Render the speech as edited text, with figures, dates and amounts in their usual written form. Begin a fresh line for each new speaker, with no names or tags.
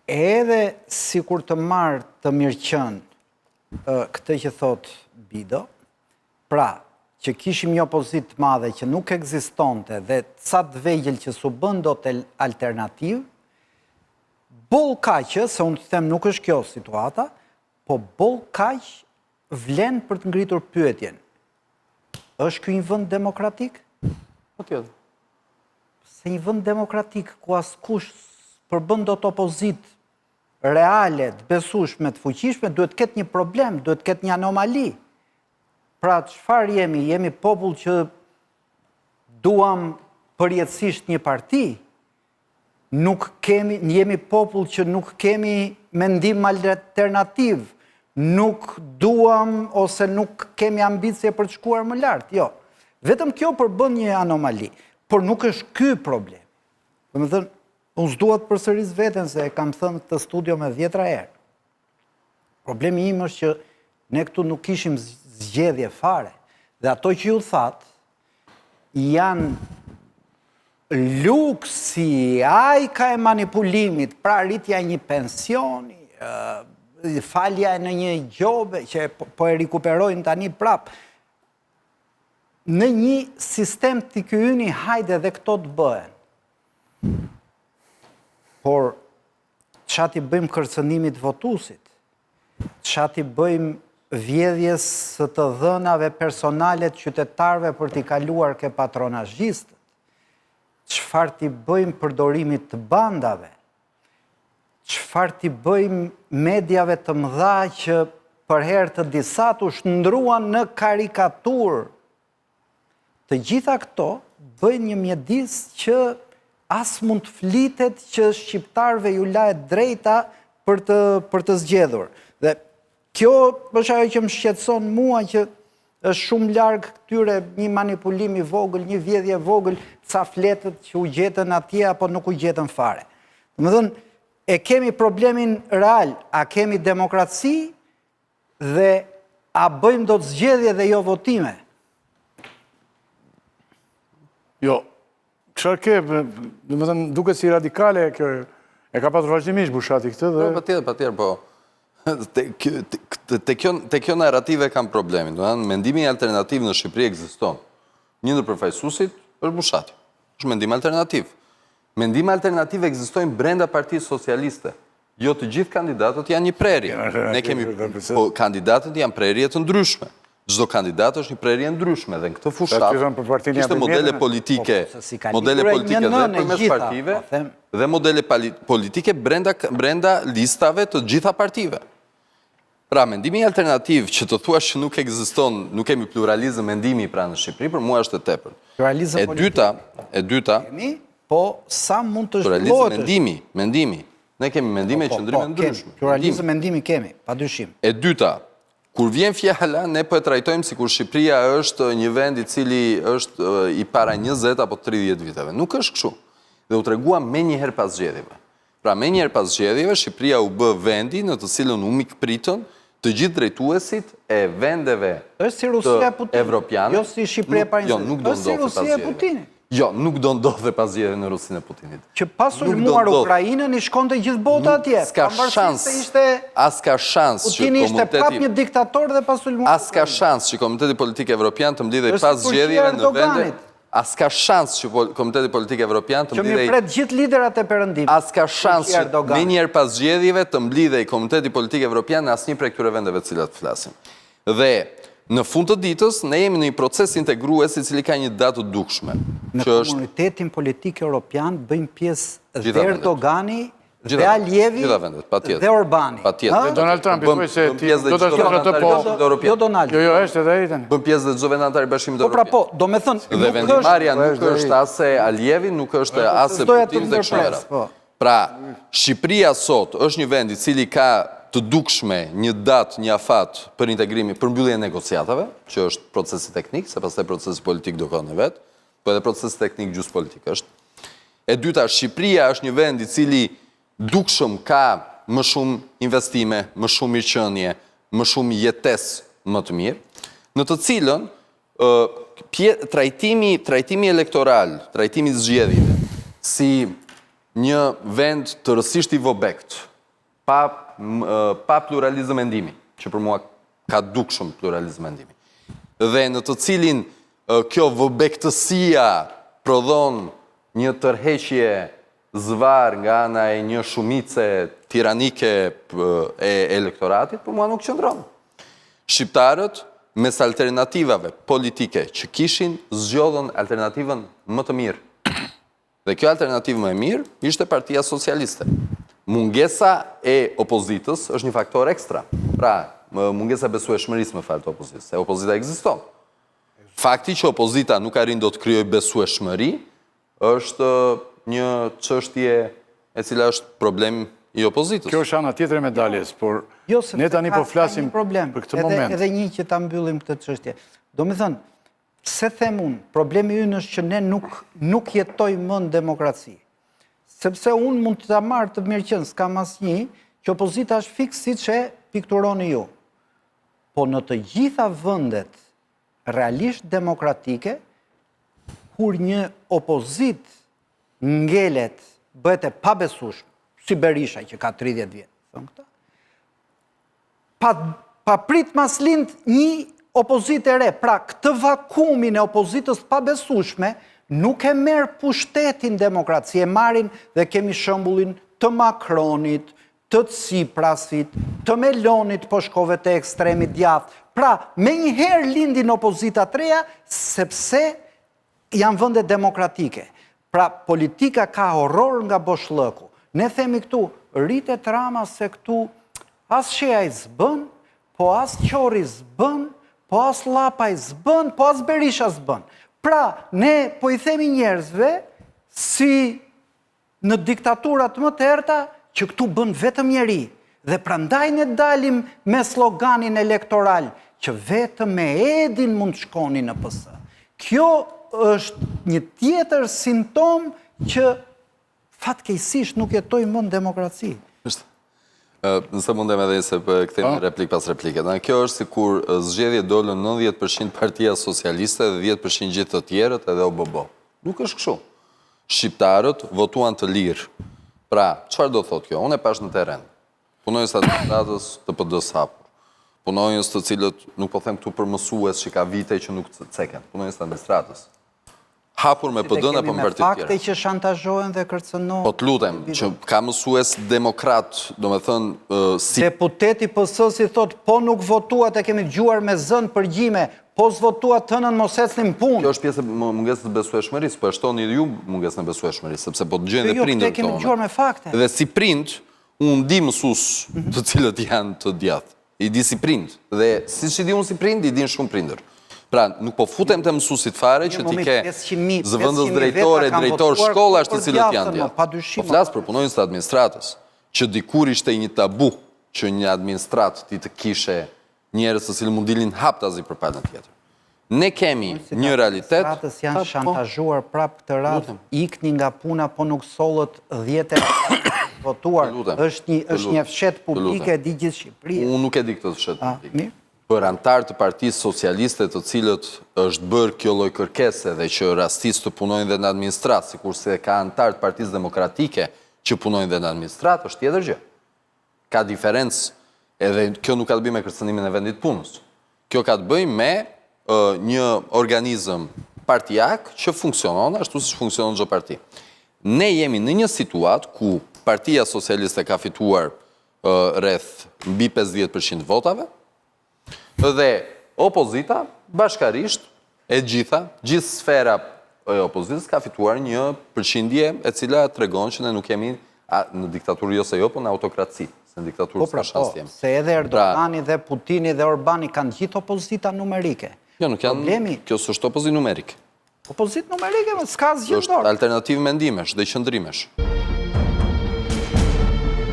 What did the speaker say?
Edhe sikur të marr të mirëqenë këtë që thotë Bido, pra që kishim një opozitë të madhe që nuk ekzistonte dhe ca të vegjël që s'u bën dot alternativë, boll kaq, se unë të them nuk është kjo situata, po boll kaq vlen për të ngritur pyetjen. Është ky një vend demokratik?
Patjetër.
Se një vend demokratik ku askush s'përbën dot opozitë reale, të besueshme, të fuqishme, duhet të ketë një problem, duhet të ketë një anomali. Pra, çfarë jemi? Jemi popull që duam përjetësisht një parti, Nuk kemi, jemi popull që nuk kemi mendim alternativ, nuk duam ose nuk kemi ambicie për të shkuar më lart. Jo. Vetëm kjo përbën një anomali, por nuk është ky problem. Domethënë, unë s'dua të përsëris veten se e kam thënë këtë studio me dhjetra herë. Problemi im është që ne këtu nuk kishim zgjedhje fare. Dhe ato që ju thatë, janë luksi, ajka e manipulimit, pra rritja e një pensioni, falja e në një gjobe, që po, po e rikuperojnë tani prapë, në një sistem të ky yni, hajde dhe këto të bëhen. Por, Ça t'i bëjmë kërcënimit votuesit? Ça t'i bëjmë vjedhjes së të dhënave personale të qytetarëve për t'i kaluar ke patronazhistët? Çfarë t'i bëjmë përdorimit të bandave? Çfarë t'i bëjmë mediave të mëdha që për herë të disatë u shndërruan në karikaturë Të gjitha këto bëjnë një mjedis që as mund të flitet që shqiptarëve iu la e drejta për të për të zgjedhur. Dhe kjo është ajo që më shqetëson mua që është shumë larg këtyre një manipulim i vogël, një vjedhje e vogël, ca fletët që u gjetën atje apo nuk u gjetën fare. Domethënë, e kemi problemin real, a kemi demokraci Dhe a bëjmë dot zgjedhje dhe jo votime?
Jo, çfarë ke, domethënë, duket si radikale kjo, e ka patur vazhdimisht Bushati këtë dhe...
Po, patjetër, patjetër, po. Te kjo, te kjo narrative kam problemin, domethënë, mendimi alternativ në Shqipëri ekziston. Një ndër përfaqësuesit është Bushati. Është mendim alternativ. Mendime alternative ekzistojnë brenda Partisë Socialiste. Jo të gjithë kandidatët janë një prerje. Ne kemi po kandidatët janë prerje të ndryshme. Çdo kandidat është një prerje e ndryshme dhe në këtë fushatë kishte modele politike, po, po, modele politike dhe përmes partive po dhe modele politike brenda brenda listave të gjitha partive. Pra, mendimi alternativ që të thuash që nuk ekziston, nuk kemi pluralizëm mendimi pra në Shqipëri, për mua është e tepërt.
Pluralizëm
E dyta, e dyta,
kemi, po sa mund të
zhvillohet? Pluralizëm mendimi, mendimi. Ne kemi mendime e po, po, qëndrime po, ndryshme.
Pluralizëm mendimi kemi, pa dyshim.
E dyta, kur vjen fjala, ne po e trajtojmë sikur Shqipëria është një vend i cili është i para 20 apo 30 viteve. Nuk është kështu. Dhe u tregua menjëherë pas zgjedhjeve. Pra menjëherë pas zgjedhjeve, Shqipëria u bë vendi në të cilën u mikpritën të gjithë drejtuesit e vendeve
Është si Rusia e Putinit,
evropiane.
jo si Shqipëria para
Jo, nuk do
Është si
ndodhte pas
Rusia e
zgjedhjeve.
Putinit.
Jo, nuk do ndodhte pas zgjedhjeve në Rusinë e Putinit.
Që pa sulmuar Ukrainën i shkonte gjithë bota atje.
S'ka shans,
se ishte
as ka shans që
Putini ishte
komuniteti
prapë një diktator dhe pa sulmuar
As ka shans që Komuniteti Politik Evropian të mblidhej pas zgjedhjeve në vende As ka shans që Komuniteti Politik Evropian të
mblidhej... Që mirëpret gjithë liderat e perëndimit.
As ka shans që menjëherë pas zgjedhjeve të mblidhej Komuniteti Politik Evropian në asnjë prej këtyre vendeve të cilat flasim. Dhe në fund të ditës ne jemi në një proces integrues i cili ka një datë të dukshme.
Në Komunitetin Politik Evropian bëjnë pjesë dhe Erdogani Dhe Alievi dhe Orbani.
Patjetër.
Dhe Donald Trump, i thuaj se ti do ta shtosh atë po.
Jo Donald.
Jo, jo, është edhe ai tani.
Bën pjesë dhe çdo vend anëtar i Bashkimit
po, pra, Evropian. Po pra po, domethënë,
nuk është. Dhe vendimmarrja nuk është as e Alievi, nuk është as e Putinit dhe kështu me radhë. Po. Pra, Shqipëria sot është një vend i cili ka të dukshme një datë, një afat për integrimin, për mbylljen e negociatave, që është procesi teknik, se pastaj procesi politik do kohën e vet. Po edhe procesi teknik gjysmë politik është. E dyta, Shqipëria është një vend i cili dukshëm ka më shumë investime, më shumë mirëqenie, më shumë jetesë më të mirë, në të cilën trajtimi, trajtimi elektoral, trajtimi i zgjedhjeve, si një vend tërësisht i vobektë. Pa pa pluralizëm mendimi, që për mua ka dukshëm pluralizëm mendimi. Dhe në të cilin kjo vobegtësia prodhon një tërheqje zvarrë nga ana e një shumice tiranike e elektoratit, për mua nuk qëndron. Shqiptarët, mes alternativave politike që kishin, zgjodhën alternativën më të mirë. Dhe kjo alternativë më e mirë ishte Partia Socialiste. Mungesa e opozitës është një faktor ekstra. Pra, mungesa e besueshmërisë, më fal, të opozitës, se opozita ekziston. Fakti që opozita nuk arrin dot të krijojë besueshmëri është një çështje e cila është problem i opozitës.
Kjo është ana tjetër e medaljes, por jo, ne tani po flasim për këtë moment.
Edhe një që ta mbyllim këtë çështje. Domethënë, pse them unë, problemi ynë është që ne nuk, nuk jetojmë më në demokraci. Sepse unë mund të ta marr të mirëqenë, s'kam asnjë, që opozita është fiks siç e pikturoni ju. Po në të gjitha vendet realisht demokratike, kur një opozitë ngelet, bëhet e pabesueshme, si Berisha që ka 30 vjet, thonë këta, pa, papritmas lind një opozitë e re, pra këtë vakumin e opozitës të pabesueshme, nuk e merr pushteti në demokraci, e marrin dhe kemi shembullin të Macronit, të Tsiprasit, të Melonit po shkove te ekstremi i djathtë. Pra, menjëherë lindin opozita të reja, sepse janë vende demokratike. Pra, politika ka horror nga boshllëku. Ne themi këtu, rritet Rama se këtu as Shehaj s'bën, po as Qorri s'bën, po as Lapaj s'bën, po as Berisha s'bën. Pra, ne po i themi njerëzve si në diktaturat më të errëta që këtu bën vetëm njeri dhe prandaj ne dalim me sloganin elektoral që vetëm me Edin mund të shkoni në PS. Kjo është një tjetër simptomë që fatkeqësisht nuk jetojmë më në demokraci.
Është. Nëse mundem edhe se po e kthejmë po. replikë pas replike. Dhe kjo është sikur zgjedhje dolën 90% Partia Socialiste dhe 10% gjithë të tjerët edhe obobo. Nuk është kështu. Shqiptarët votuan të lirë. Pra, çfarë do thotë kjo? Unë e pashë në terren. Punonjës të administratës të PD-së hapur. Punonjës të cilët, nuk po them këtu për mësues që ka vite që nuk ceken, punonjës të administratës. Hapur me PD-në apo me partitë tjera.
Fakte që shantazhohen dhe kërcënohen.
Po të lutem, që ka mësues demokrat, domethënë
si Deputeti i PS-së i thotë, po nuk votuat e kemi dëgjuar me zë në përgjime, Po s'votuat të hënën mos ecni në
punë. Kjo është pjesë e mungesës së besueshmërisë, po e shtoni ju mungesën e besueshmërisë, sepse po dëgjojnë dhe jo, prindër
këto. Jo, këtë kemi dëgjuar me
fakte. Dhe si prind, unë di mësues mhm. të cilët janë të djathtë. I di si prind. Dhe siç i di unë si prind, i dinë shumë prindër. Pra, nuk po futem te mësuesit fare që ti ke zëvendës drejtor e drejtor shkollash të cilët janë djathtë. Po flas për punonjës të administratës, që dikur ishte një tabu që një administratë ti të kishe njerëz të cilët mund dilnin haptazi për palën tjetër. Ne kemi një realitet...
Administratës janë po. shantazhuar prapë këtë radhë, ikni nga puna, po nuk sollët 10 e votuar. Është një, është një fshehtë publike e di gjithë
Shqipëria. Unë nuk e di këtë fshehtë publike. Për anëtarë të Partisë Socialiste të cilët është bërë kjo lloj kërkese dhe që rastis të punojnë dhe në administratë, sikurse ka anëtarë të Partisë Demokratike që punojnë dhe në administratë, është tjetër gjë. Ka diferencë edhe kjo nuk ka të bëjë me kërcënimin e vendit të punës. Kjo ka të bëjë me një organizëm partiak që funksionon ashtu siç funksionon çdo parti. Ne jemi në një situatë ku Partia Socialiste ka fituar rreth mbi 50% votave, Dhe opozita bashkarisht e gjitha, gjithë sfera e opozitës ka fituar një përqindje e cila tregon që ne nuk jemi në diktaturë jo se jo, po në autokraci, se në diktaturë
po, pra, s'ka shans po, të jemi. Se edhe pra- Erdogani dhe Putini dhe Orbani kanë gjithë opozita numerike.
Jo, nuk janë, Problemi... kjo s'është opozitë numerike.
Opozitë numerike, s'ka asgjë
në dorë. Është alternativë mendimesh dhe qëndrimesh.